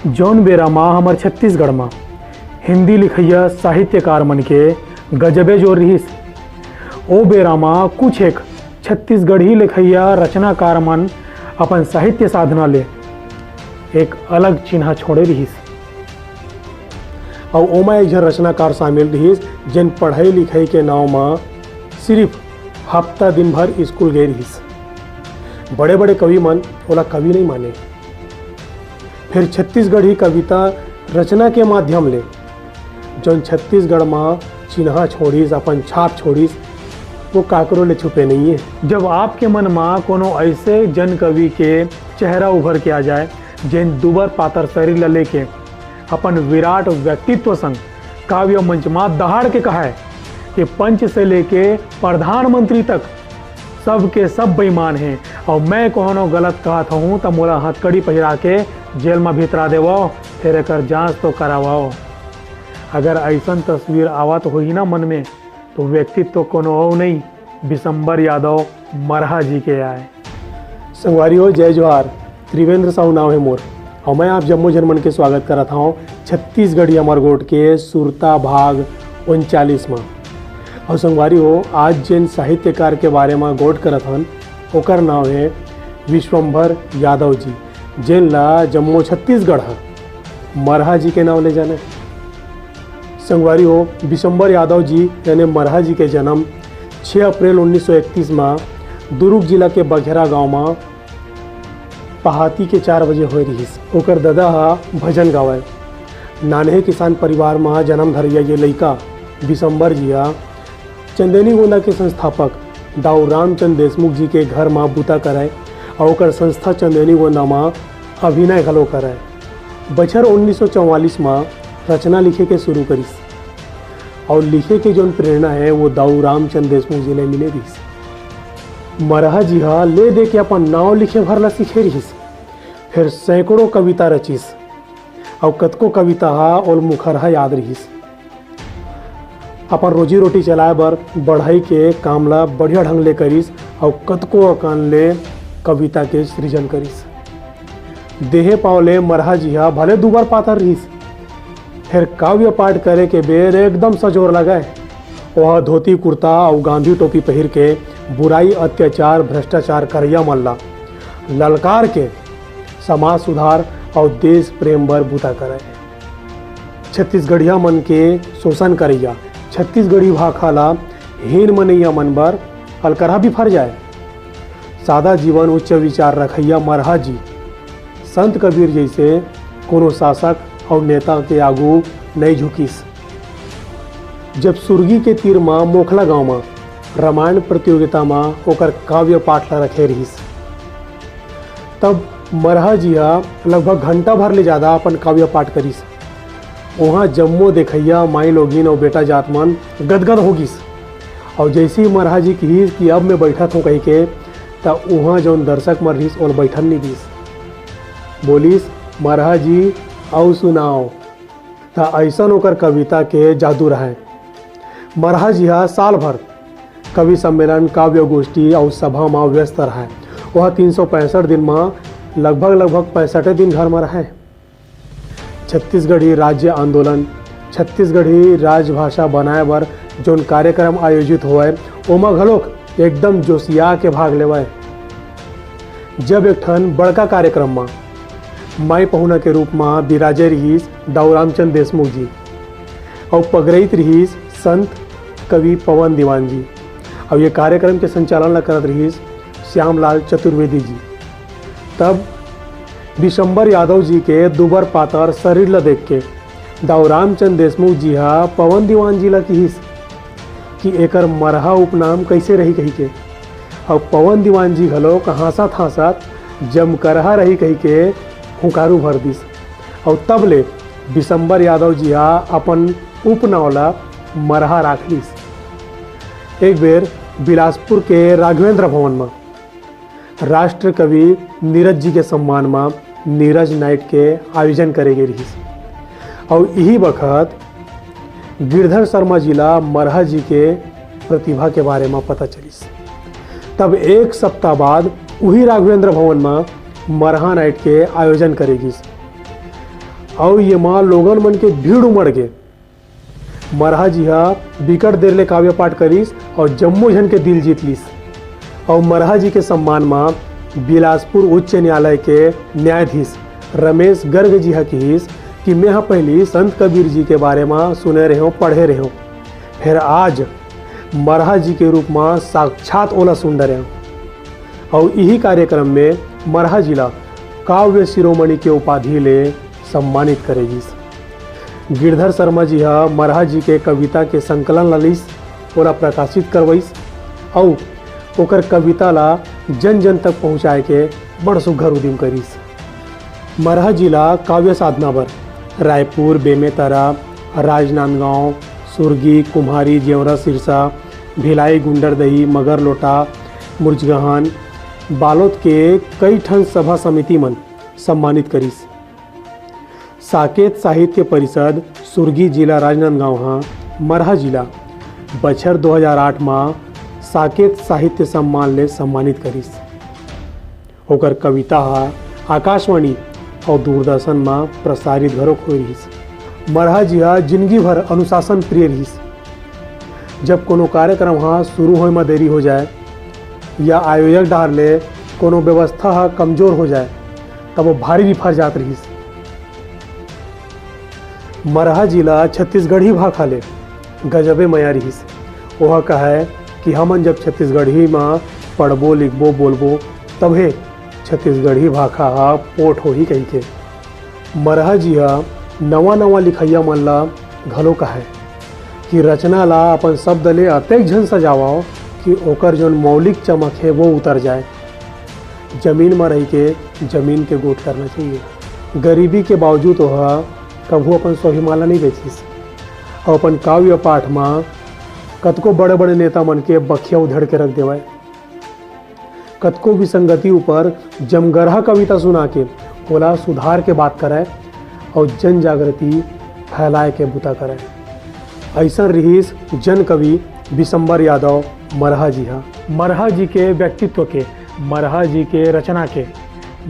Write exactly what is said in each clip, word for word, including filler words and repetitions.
जौन बेरा म हमर छत्तीसगढ़ म हिंदी लिखइया साहित्यकार मन के गजबे जोर रिहिस, ओ बेरा म कुछ एक छत्तीसगढ़ी लिखइया रचनाकार मन अपन साहित्य साधना ले एक अलग चिन्हा छोड़े रिहिस। अउ ओमा एक झन रचनाकार शामिल रिहिस, जेन पढ़ई लिखई के नांव म सिरिफ हफ्ता दिन भर स्कूल गे रिहिस। बड़े-बड़े कवि मन ओला कवि नइ माने। फेर छत्तीसगढ़ी कविता रचना के माध्यम ले जौन छत्तीसगढ़ म चिन्हा छोड़िस, अपन छाप छोड़िस, वो काकरो ले छुपे नइये। जब आपके मन म कोनो अइसे जन कवि के चेहरा उभर के आ जाए, जेन दुबर पातर शरीर ल लेके अपन विराट व्यक्तित्व संग काव्य मंच म दहाड़ के कहय कि पंच से लेके प्रधानमंत्री तक सबके सब बेईमान हे, अउ मैं कोनो गलत कहत हूँ त मोला हथकड़ी पहिरा के जेल म भितरा देवव, फेर एकर जांच तो करावव। अगर अइसन तस्वीर आवत होही ना मन में, तो व्यक्तित्व कोनो अउ नहीं, बिसंबर यादव मरहा जी के आय। संगवारी हो, जय जोहार। त्रिवेंद्र साहू नाव हे मोर, अउ मैं आप जम्मो झन मन के स्वागत करत हौं छत्तीसगढ़ी अमरगोट के सुरता भाग उनचालीस म। अउ संगवारी हो, आज जेन साहित्यकार के बारे म गोठ करत हन, ओकर नाव हे विश्वंभर यादव जी, जेन ला जम्मो छत्तीसगढ़ ह मरहा जी के नाव ले जाने। संगवारी हो, विश्वंभर यादव जी यानी मरहा जी के जन्म छह अप्रैल उन्नीस सौ इकतीस म दुरूग जिला के बघेरा गांव म पहाती के चार बजे होए रिहिस। ओकर ददा ह भजन गावय। नान्हे किसान परिवार म जन्म धरइया ये लइका विश्वंभर जी ह चंदेनी गोंदा के संस्थापक दाऊ रामचंद देशमुख जी के घर म बूता करय अउ ओकर संस्था चंदेनी गोंदा म अभिनय घलो करय। बछर उन्नीस सौ चौवालीस म रचना लिखे के शुरू करिस अउ लिखे के जौन प्रेरणा हे, वो दाऊ रामचंद देशमुख जी ले मिले रिहिस। मरहा जी ह ले दे के अपन नाव लिखे भर ला सीखे रिहिस, फेर सैकड़ों कविता रचिस अउ कतको कविता ह ओल मुखरहा याद रिहिस। अपन रोजी रोटी चलाए बर बढ़ई के काम ला बढ़िया ढंग ले करिस अउ कतको अकन ले कविता के सृजन करिस। देहे पाव ले मरहा जी ह भले दुबर पातर रिहिस, फेर काव्य पाठ करे के बेर एकदम सजोर लगय। ओह धोती कुर्ता अउ गांधी टोपी पहिर के बुराई, अत्याचार, भ्रष्टाचार करइया मन ला ललकार के समाज सुधार अउ देश प्रेम बर बूता करय। छत्तीसगढ़िया मन के शोषण करइया छत्तीसगढ़ी भाखा ला हीन मनइया मन बर अलकरहा बिफर जाय। सादा जीवन, उच्च विचार रखइया मरहा जी संत कबीर जइसे कोनो शासक अउ नेता के आगू नइ झुकिस। जब सुरगी के तीर म मोखला गांव म रामायण प्रतियोगिता म ओकर काव्य पाठ ला रखे रिहिस, तब मरहा जी ह लगभग घंटा भर ले जादा अपन काव्य पाठ करिस। उहाँ जम्मो देखइया माई लोगिन अउ बेटा जात मन गदगद हो गिस। अउ जइसे ही मरहा जी किहिस कि अब मैं बइठत हौं कहिके, त उहाँ जौन दर्शक मन रिहिस, ओला बइठन नइ दिस। बोलिस, "मरहा जी, अउ सुनाव।" त अइसन ओकर कविता के जादू रहय। मरहा जी ह साल भर कवि सम्मेलन, काव्य गोष्ठी अउ सभा म व्यस्त रहय। ओह तीन सौ पैंसठ दिन म लगभग, लगभग पैंसठे दिन घर म रहय। छत्तीसगढ़ी राज्य आंदोलन, छत्तीसगढ़ी राजभाषा बनाए बर जौन कार्यक्रम आयोजित होवय, ओमा घलोक एकदम जोशिया के भाग लेवय। जब एक ठन बड़का कार्यक्रम म माई पहुना के रूप म बिराजे रिहिस दाऊ रामचंद देशमुख जी, अउ पगरइत रिहिस संत कवि पवन दीवान जी, अउ ये कार्यक्रम के संचालन ला करत रिहिस श्यामलाल चतुर्वेदी जी। तब विशंबर यादव जी के दुबर पातर शरीर ल देख के दाऊ रामचंद देशमुख जी ह पवन दीवान जी ल किहिस कि एकर मरहा उपनाम कइसे रही कहिके। अउ पवन दीवान जी घलोक हाँसत हाँसत जमकरहा रही कहिके हुंकारू भर दिस। अउ तब ले विशंबर यादव जी ह अपन उपनाव ल मरहा राख लिस। एक बेर बिलासपुर के राघवेंद्र भवन म राष्ट्रकवि नीरज जी के सम्मान म नीरज नाइट के आयोजन करे गे रिहिस। अउ इही बखत गिरधर शर्मा जी ला मरहा जी के प्रतिभा के बारे म पता चलिस। तब एक सप्ताह बाद उही राघवेंद्र भवन म मरहा नाइट के आयोजन करे गिस। अउ ये मा लोगन मन के भीड़ उमड़ गे। मरहा जी हा बिकट देर ले काव्य पाठ करिस अउ जम्मो झन के दिल जीत लिस। अउ मरहा जी के सम्मान मा बिलासपुर उच्च न्यायालय के न्यायाधीश रमेश गर्ग जी हा किहिस कि मैं हा पहिली संत कबीर जी के बारे मा सुने रहेंव, पढ़े रहेंव, फेर आज मरहा जी के रूप मा साक्षात ओला सुन डरेंव। अउ इही कार्यक्रम में मरहा जी ला काव्य शिरोमणि के उपाधि ले सम्मानित करे गिस। गिरधर शर्मा जी हा मरहा जी के कविता के संकलन ला लिस, ओला प्रकाशित करवइस अउ ओकर कविता ला जन जन तक पहुँचाए के बड़ सुघर उदिम करिस। मरहा जी ला काव्य साधना बर रायपुर, बेमेतरा, राजनांदगांव, सुरगी, कुम्हारी, जेवरा, सिरसा, भिलाई, गुंडरदेही, मगरलोटा, मुरजगहान, बालोद के कई ठन सभा समिति मन सम्मानित करिस। साकेत साहित्य परिषद सुरगी जिला राजनांदगांव हा मरहा जी ला बछर दो हज़ार आठ मा साकेत साहित्य सम्मान ले सम्मानित करिस। ओकर कविता हा आकाशवाणी अउ दूरदर्शन मा प्रसारित घलोक होय रिहिस। मरहा जी हा जिनगी भर अनुशासन प्रिय रिहिस। जब कोनो कार्यक्रम हा शुरू होय मा देरी हो जाए या आयोजक डहार ले कोनो व्यवस्था हा कमजोर हो जाए, तब वो भारी बिफर जात रिहिस। मरहा जी ला छत्तीसगढ़ी भाखा ले गजबे मया रिहिस। ओहा कहय कि हमन जब छत्तीसगढ़ी मा पढ़बो, लिखबो, बोलबो, तभे छत्तीसगढ़ी भाखा हा पोठ होही कहिके। मरहा जी हा नवा-नवा लिखइया मन ला घलो कहय कि रचना ला अपन शब्द ले अतेक झन सजावव कि ओकर जोन मौलिक चमक हे, वो उतर जाए। जमीन म रहिके जमीन के गोठ करना चाहिए। गरीबी के बावजूद ओहा कभू अपन स्वाभिमान ला नइ बेचिस। अउ अपन काव्य पाठ म कतको बड़े-बड़े नेता मन के बखिया उधेड़ के रख देवय। कतको विसंगति ऊपर जमगरहा कविता सुना के ओला सुधार के बात करय अउ जन जागृति फैलाय के बुता करय। अइसन रिहिस जन कवि बिसंबर यादव मरहा जी हा। मरहा जी के व्यक्तित्व के, मरहा जी के रचना के,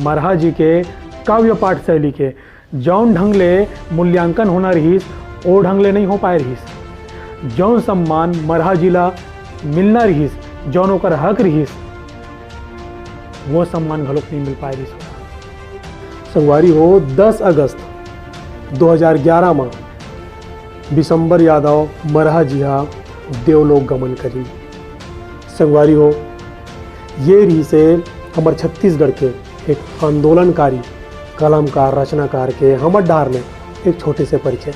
मरहा जी के काव्य पाठ शैली के जौन ढंग ले मूल्यांकन होना रिहिस, ओ ढंग ले नइ हो पाए रिहिस। जौन सम्मान मरहा जी ला मिलना रिहिस, जौन ओकर हक रिहिस, वो सम्मान घलोक नइ मिल पाए रिहिस। संगवारी हो, दस अगस्त दो हज़ार ग्यारह म बिसंबर यादव मरहा जी हा देवलोक गमन करिन। संगवारी हो, ये रिहिसे हमर छत्तीसगढ़ के एक आंदोलनकारी कलमकार, रचनाकार के हमर डहार ले एक छोटे से परिचय।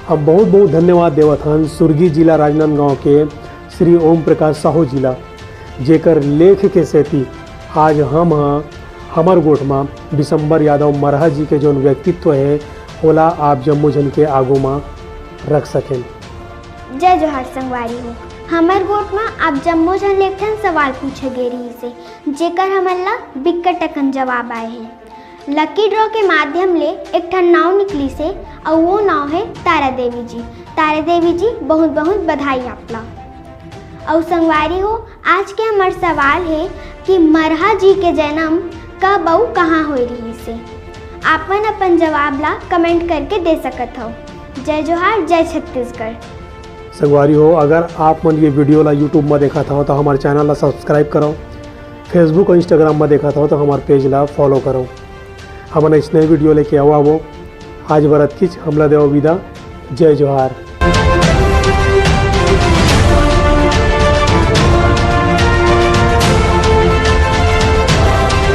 हम बहुत बहुत धन्यवाद देवत हन सुरगी जिला राजनांदगांव के श्री ओम प्रकाश साहू जी ला, जेकर लेख के सेती आज हम ह हमर गोठ म बिसंबर यादव मरहा जी के जौन व्यक्तित्व हे, ओला आप जम्मो झन के आगू म रख सकेन। जय जोहार संगवारी हो। हमर गोठ म आप जम्मो झन ले एक ठन सवाल पूछे गे रिहिस हे, जेकर हमन ला बिक्कट अकन जवाब आए हे। लकी ड्रॉ के माध्यम ले एक ठन नाव निकलिस हे, अउ वो नाव हे तारा देवी जी। तारा देवी जी, बहुत बहुत बधाई आप ला। अउ संगवारी हो, आज के हमर सवाल हे कि मरहा जी के जन्म कब अउ कहाँ होए रिहिस हे। आपमन अपन जवाब ला comment करके दे सकत हव। जय जोहार, जय छत्तीसगढ़। संगवारी हो, अगर आप मन ये video ला YouTube म देखत हव, तो हमर channel ला subscribe करव। Facebook अउ Instagram म देखत हव, तो हमर page ला follow करव। हमन अइसने video लेके अउ आबो। आज बर अतकिच, हमला देवव विदा। जय जोहार।